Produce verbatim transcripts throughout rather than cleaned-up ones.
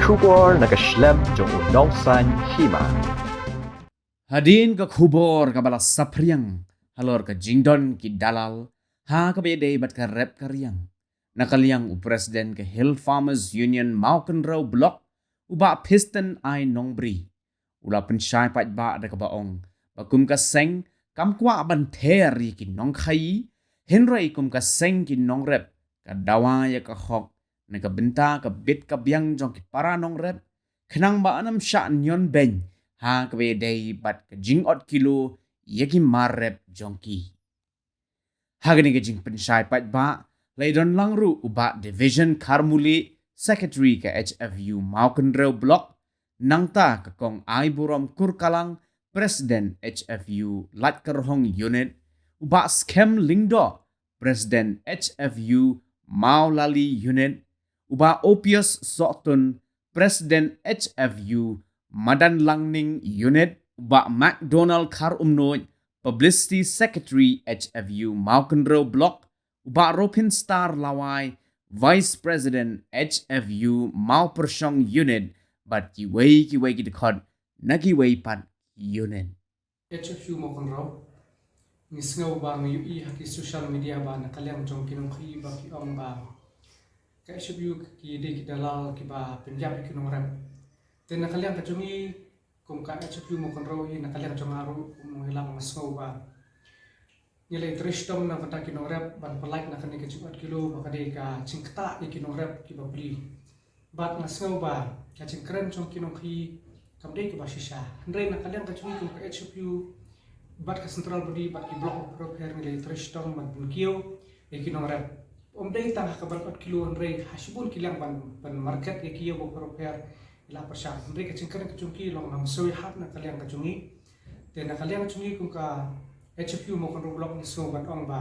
Khubor na ka shlem jong u nongsaiñ hima. Hadien ka khubor kaba la saphriang halor ka jingdon ki dalal ha kaba ïadei bad ka rep ka riang, na ka liang u President ka Hill Farmers Union Mawkynrew Block, u Bah Piston I Nongbri, u la pynshai paidbah da kaba ong ba kum ka seng kam kwah ban ther ïa ki nongkhaïi, hynrei kum ka seng ki nongrep ka dawa ïa ka hok na ka bynta ka bit ka biang jong ki para nongrep, khnang ba yn ym shah ñion beiñ ha kaba ïadei bad ka jingot kilo ïa ki mar rep jong ki. Ha kane ka jingpynshai paidbah la ïadon lang ruh u Bah Division Kharmuli, Secretary ka H F U Mawkynrew Block, nangta ka Kong Aiburom Kurkalang, President H F U Laitkyrhong Unit, u Bah Skhem Lyngdoh, President H F U Mawlali Unit, u Bah Opius Sohtun, President H F U Madan Langning Unit, u Bah McDonald Kharumnuid, Publicity Secretary H F U Mawkynrew Block, u Bah Ropin Star Lawai, Vice President H F U Mawpyrshong Unit, bad kiwei kiwei ki dkhot na kiwei pat unit. H F U Mawkynrew, ngi sngew ba ngi ïohi ha ki social media ba na ka liang jong ki nongkhaïi ba ki ong ba ka H F U ki dei ki dalal kiba pynïap ïa ki nongrep. Te na ka liang ka jong ngi kum ka H F U Mawkynrew hi, na ka liang jong nga ruh kum u nongïalam, nga sngew ba ngi la trei shitom na ka bynta ki nongrep ban pynlait na kane ka jingot kilo ba ka dei ka jingktah ïa ki nongrep kiba pli. Bad nga sngew ba ka jingkren jong ki nongkhaïi kam dei kaba shisha. Hynrei na ka liang ka jong ngi kum ka H F U bad ka central body bad ki block bapher bapher ngi la trei shitom ban pynkiew ïa ki nongrep. Ym dei tang ha ka ban ot kilo, hynrei ha shibun ki liang ban, ban market ïa ki ïa bapher bapher. Ïa la pyrshang, hynrei ka jingkren ka jong ki long ngam soi hap na ka liang ka jong ngi. Te na ka liang ka jong ngi kum ka H F U Mawkynrew Block ngi sngew ban ong ba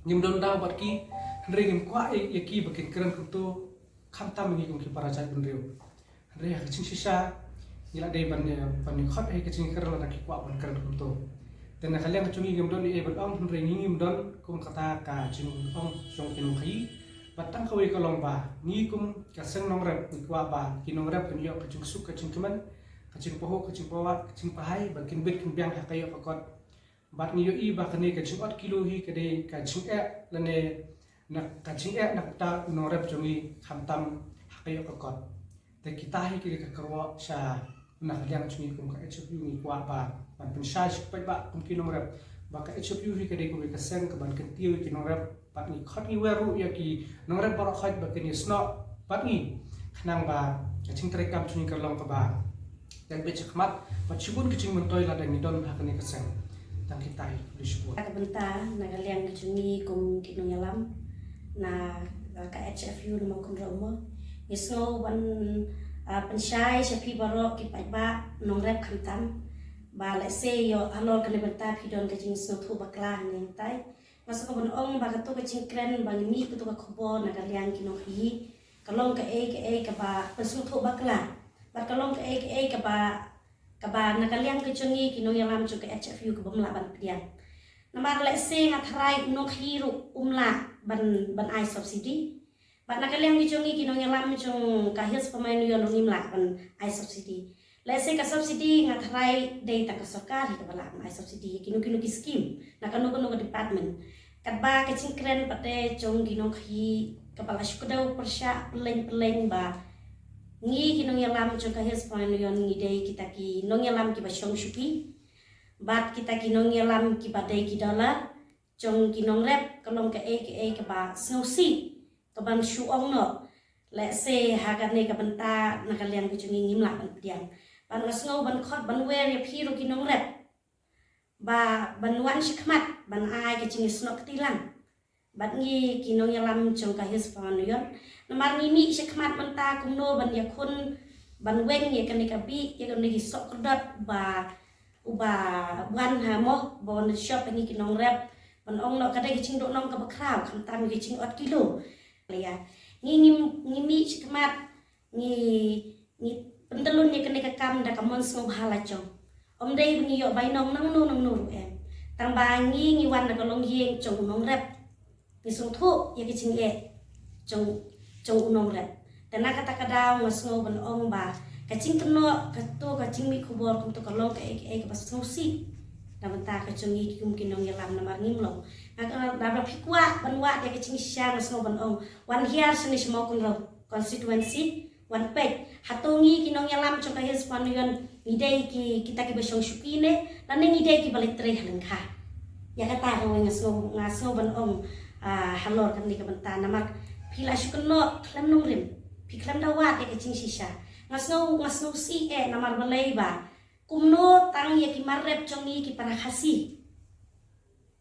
ngim don daw bad ki, hynrei ngim kwah ïa, ïa ki ba kin kren kumto, khamtam ngi kum ki para jaitbynriew. Hynrei ha ka jingshisha ngi la dei ban, eh, ban ïakhot ïa ka jingkren lada ki kwah ban kren kumto. Te na ka liang ka jong ngi ngim don ei ei ban ong, hynrei ngi ngim don kum kata ka jingong jong ki nongkhaïi. Bad tang kawei ka long ba ngi kum ka seng nongrep ngi kwah ba ki nongrep kin ïoh ka jingsuk ka jingkmen, ka jingpahuh ka jingpawad, ka jingpahai, ba kin bit kin biang ha ka ïoh ka kot. Bad ngi ïohi ba kane ka jingot kilo hi ka dei ka jingeh lane na ka jingeh na ka bynta u nongrep jong ngi, khamtam ha ka ïoh ka kot. Te kita hi ki dei ka kyrwoh sha na ka liang jong ngi kum ka H F U, ngi kwah ba ban pynshai sha ki paidbah kum ki nongrep ba ka H F U hi ka dei kawei ka seng ka ban kyntiew ïa ki nongrep. Bad ngi khot ngi wer ruh ïa ki nongrep baroh khoit ba kin ïasnoh bad ngi, khnang ba ka jingtrei kam jong ngi kan long kaba dang bit shakhmat bad shibun ka jingmyntoi lada ngi don ha kane ka seng. Tang kita hi, khublei shibun. Ka bynta na ka liang ka jong ngi kum ki nongïalam na, ah, ka H F U na Mawkynrew mo, ngi sngew ban, ah, pynshai sha phi baroh ki paidbah nongrep khamtam ba lehse ïoh halor kane bynta phi don ka jingsngewthuh bakla hangne hangtai. Nga sngewbha ban ong ba kato ka jingkren ba ngi mih kato ka khubor na ka liang ki nongkhaïi ka long kaei kaei kaba pynsngewthuh bakla. Bad ka long kaei kaei kaba, kaba na ka liang ka jong ngi ki nongïalam jong ka H F U kaba ym lah ban pdiang. Namar lehse nga tharai u nongkhaïi ruh um lah ban, ban ai subsidy. Bad na ka liang ki jong ngi ki nongïalam jong ka Hills Farmers Union ruh ngim lah ban ai subsidy. Lehse ka subsidy nga tharai dei tang ka sorkar hi kaba lah ban ai subsidy ïa kino kino ki skim na kano kano ka department. Katba ka jingkren pat te jong ki nongkhaïi kaba la shu kdew pyrshah pyllein pyllein ba ngi ki nongïalam jong ka Hills Farmers Union ngi dei kita ki nongïalam kiba shong shuki. Bad kita ki nongïalam kiba dei ki dollar jong ki nongrep ka long kaei kaei kaba sngewsih kaban shu ong noh. Lehse ha kane ka bynta na ka liang ka jong ngi ngim lah ban pdiang. Bad nga sngew ban khot ban wer ïa phi ruh ki nongrep ba ban wan shakhmat ban ai ka jingïasnoh kti lang bad ngi ki nongïalam jong ka Hills Farmers Union. Namar ngi mih shakhmat mynta kumno ban ïakhun ban weng ïa kane ka bih, ïa kane ki soh kordot ba uba wan ha mo, ba wan shop ïa ngi ki nongrep ban ong noh ka dei ka jingduhnong kaba khraw, khamtam ïa ka jingot kilo. Ïa ngi, ngi, ngi mih shakhmat, ngi, ngi pyndylun ïa kane ka kam da ka mon sngewbha la jong. Ym dei ba ngi ïoh bainong nangno nangno ruh em. Tang ba ngi, ngi wan na ka longïing jong u nongrep. Ngi sngewthuh ïa ka jingeh jong, jong u nongrep. Te na kata ka daw nga sngew ban ong ba ka jingkynnoh, kato ka jingmih khubor kumto ka long kaei kaei kaba sngewsih na bynta ka jong ngi kum ki nongïalam, namar ngim long. Nga ka, lada phi kwah ban wad ïa ka jingshisha, nga sngew ban ong, wan hiar shane sha Mawkynrew constituency, wan peit. Hato ngi ki nongïalam jong ka Hills Battalion ngi dei ki, kita kiba shong shuki ne, lane ngi dei kiba leit trei ha lyngkha? Ïa kata kawei nga sngew, nga sngew ban ong, ah, halor kane ka bynta, namar phi la shu kynnoh khlem nongrim, phi khlem da wad ïa ka jingshisha. Nga sngew, nga sngewsih eh, namar balei ba kumno tang ïa ki mar rep jong ngi ki para Khasi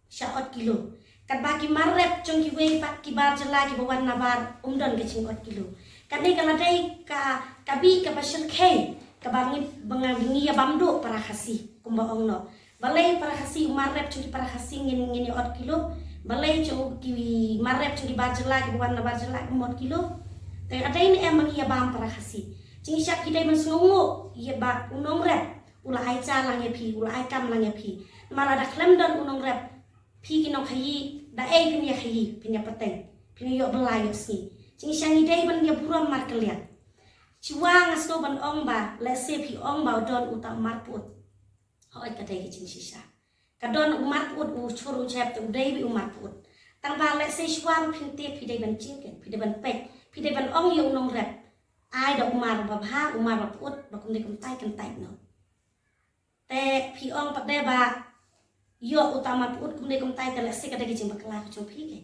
sha ot kilo, katba ki mar rep jong kiwei pat ki bar jylla kiba wan nabar um don ka jingot kilo. Kane ka la dei ka, ka bih kaba shyrkhei kaba ngi, ba nga, ngi ïa bam duh para Khasi kumba ong noh. Balei para Khasi, u mar rep jong ki para Khasi ngin, ngin ïa ot kilo? Balei jong ki mar rep jong ki bar jylla kiba wan nabar jylla um ot kilo? Te ka dei ne em ba ngi ïa bam para Khasi? Jingshisha phi dei ban sngewnguh ïa ba u nongrep u la ai ja lang ïa phi, u la ai kam lang ïa phi. Namar lada khlem don u nongrep, phi ki nongkhaïi, da ei phin ïa khaïi, phin ïa pateng, phin ïa ïoh bylla ïoh sngi? Jingshisha ngi dei ban ïa burom markylliang. Shuwa nga sngew ban ong ba lehse phi ong ba u don uta u mar pyut. Hooid, ka dei ka jingshisha. Ka don u mar pyut, u shur u jhep te u dei beit u mar pyut. Tang ba lehse shuwa ba phin tip phi dei ban jied, phi dei ban peit, phi dei ban ong ïa u nongrep, ai da u mar ba bha, u mar ba pyut, ba kumne kumtai kan tait noh. Te phi ong pat de ba ïoh uta u mar pyut kumne kumtai, te lehse ka dei ka jingbakla ka jong phi, ke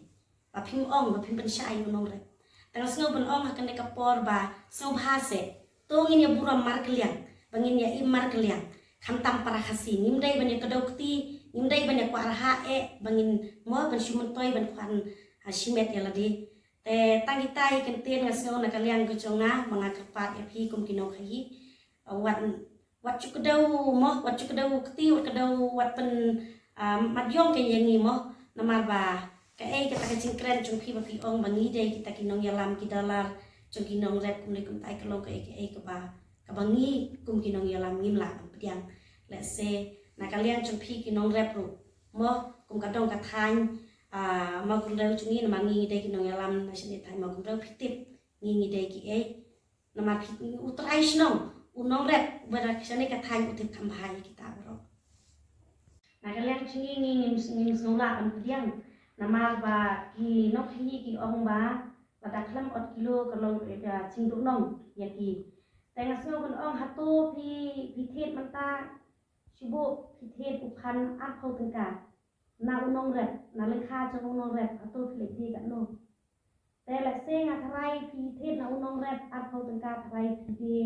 ba phim ong, ba phim pynshai ïa u nongrep. Te nga sngew ban ong ha kane ka por ba sngewbha seh to ngin ïa burom markylliang, ba ngin ïa im markylliang, khamtam para Khasi. Ngim dei ban ïa kdew kti, ngim dei ban ïa kwah rhah eh ba ngin mo ban shu myntoi ban khwan, ah, shimet ïa lade. Te tang kita hi kyntien nga sngew na ka liang ka jong nga ba nga kyrpad ïa phi kum ki nongkhaïi, ah, wat, wat shu kdew mo, wat shu kdew kti, wat kdew, wat pyn, ah, mat ïong kein ïa ngi mo. Namar ba kaei kata ka jingkren jong phi ba phi ong ba ngi dei kita ki nongïalam, ki dalar jong ki nongrep kumne kumtai, ka long kaei kaei kaba, kaba ngi kum ki nongïalam ngim lah ban pdiang. Lehse na ka liang jong phi ki nongrep ruh mo, kum ka dong ka thaiñ, ah, Mawkynrew jong ngi, namar ngi ngi dei ki nongïalam na shane thaiñ Mawkynrew, phi tip ngi ngi dei kiei. Namar phi, u trai shnong, u nongrep uba na shane ka thaiñ u tip kham bha ïa kita baroh. Na ka liang jong ngi ngi ngim, ngim sngew lah ban pdiang. Namar ba ki nongkhaïi ki ong ba lada khlem ot kilo ka long ka jingduhnong ïa ki. Te nga sngew ban ong, hato phi, phi thied mynta, shu buh phi thied u khan arphew tyngka na u nongrep, na lyngkha jong u nongrep, hato phi leit die katno? Te lehse nga tharai phi thied na u nongrep arphew tyngka, tharai phi die,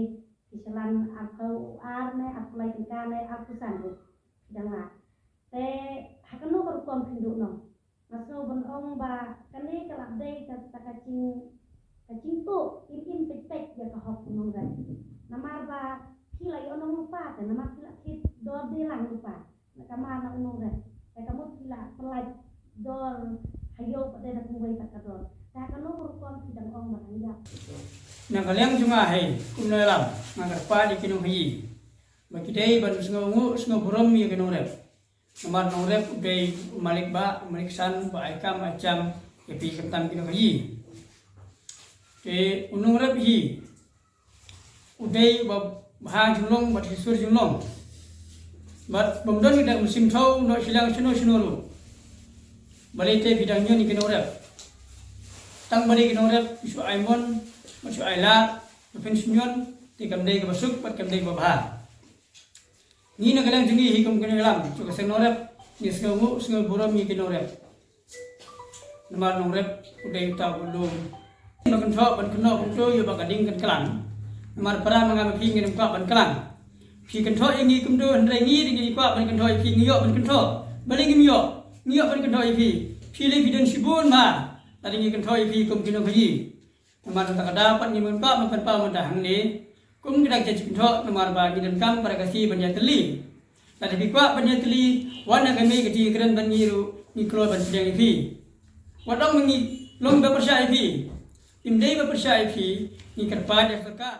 phi shalan arphew ar ne arphew lai tyngka ne arphew san ruh phi dang lah. Te ha kano ka rukom phin duhnong? Nga sngew ban ong ba kane ka la dei kata ka jing, ka jingtuh im im peit peit ïa ka hok u nongrep. Namar ba phi la ïoh nong lypa te, namar phi la thied dor die lang lypa na ka mar na u nongrep. Te ka mut phi la pyllait dor ha ïew pat de da kumwei pat ka dor. Te ha kano ka rukom phi dang ong ba dang ïap? Na ka liang jong nga hi kum nongïalam, nga kyrpad ïa ki nongkhaïi ba ki dei ban sngewnguh sngew burom ïa ki nongrep. Namar nongrep u dei u malik bah, u malik san, ba ai kam ai jam ïa phi khamtam ki nongkhaïi. Te u nongrep hi u dei uba bha jinglong bad shisur jinglong. Bad bym don kata u mynsiem thaw noh shiliang shano shano ruh. Balei te phi dang ñion ïa ki nongrep? Tang ba dei ki nongrep shu ai mon bad shu ai lad, ba phin shu ñion, te kam dei kaba suk bad kam dei kaba bha. Ngi na ka liang jong ngi hi kum ki nongïalam jong ka seng nongrep, ngi sngewnguh sngew burom ïa ki nongrep. Namar nongrep u dei uta uba lum. Ban kynthoh, ban kynnoh kumto ïa ba ka ding kan klang. Namar para ma nga ma phi ngim kwah ban klang. Phi kynthoh ïa ngi kumto, hynrei ngi ruh ngi kwah ban kynthoh ïa phi, ngi ïoh ban kynthoh. Balei ngim ïoh? Ngi ïoh ban kynthoh ïa phi. Phi lei phi don shibun bha. Lada ngi kynthoh ïa phi kum ki nongkhaïi. Namar kata ka daw pat ngim kwah ban pynpaw mynta hangne kum kita ki jingkynthoh, namar ba ngi donkam para Khasi ban ïatylli. Lada phi kwah ban ïatylli, wan ha kane ka jingkren bad ngi ruh ngi kloi ban pdiang ïa phi. Wat ong ba ngi long ba pyrshah ïa phi. Ngim dei ba pyrshah ïa phi, ngi kyrpad ïa ka sorkar.